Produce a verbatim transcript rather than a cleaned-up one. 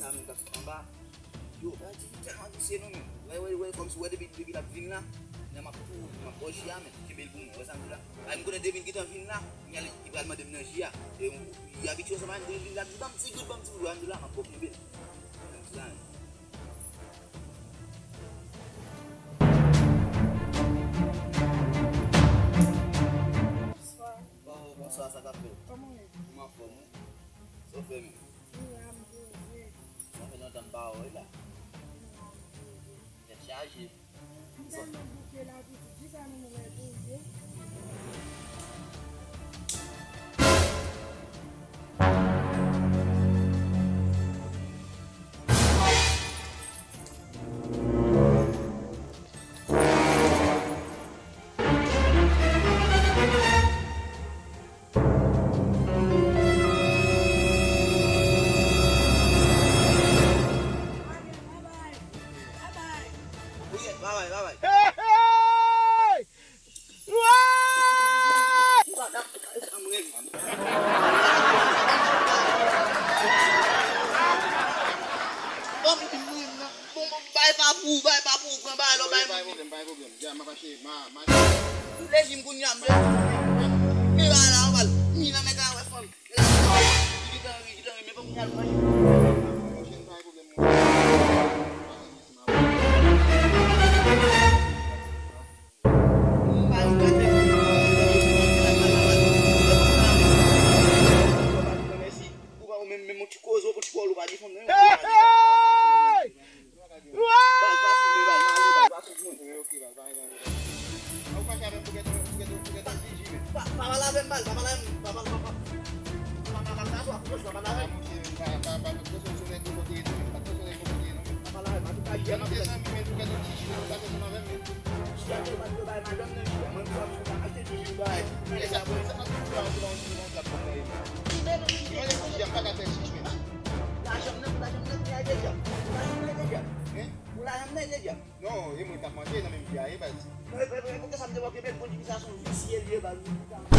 Sa menm k ap anba. Yo, bagay ti tèlman visye non menm. Wè, wè, wè, kòmsi wè depi, depi l ap vin la, m ap tou, m ap bò ji a menm. Kenbe l pou mwen, wè sa m di la. Ay, m konnen depi l gentan vin la, li al, li pral mande m nan ji a. E, li abitye ansanm avè m, depi l vin la, di, "Ban m ti gout, ban m ti gout," wè m di la, m ap bò kenbe l. Wè m di la menm. Bonswa. Oh, bonswa, sa k ap fèt? Kòman w ye? M anfòm, wi. Sa w fè menm? M la, m poze. Sa fè lontan m pa wè w la. Tèt chaje. M tèlman bouke la, pitit, kisa nou wè poze? Bon, bon, bay pa pou ou, bay pa pou ou, pran bagay la, bay. Pa gen pwoblèm, pa gen pwoblèm. Ya, m ap achte, ma, ma. M lejim kounye a, m lejim kounye a. Men bagay la, anba l. Mi nan men ka wè fanm. Li gentan ri, li gentan ri, men fòk m al manje. Monchè, pa gen pwoblèm, monchè. Hey! Baz, pa sou mwen, baz, m ale, baz, pa sou mwen. Pa, pa pale avè m, baz, pa pale avè m, pa pale, pa pale, pa pale, pa pale avè m. Pa pale avè m, pa pale avè m. Lajan m nan, lajan m nan, lajan m nan, lajan m nan. Hein? Pou lajan m nan, e deja. Non, e mwen k ap manje nan menm vi a, e baz. Non, e, e, e, poukisa m te wè ke bèl pwodui sa se yon visye l ye, baz.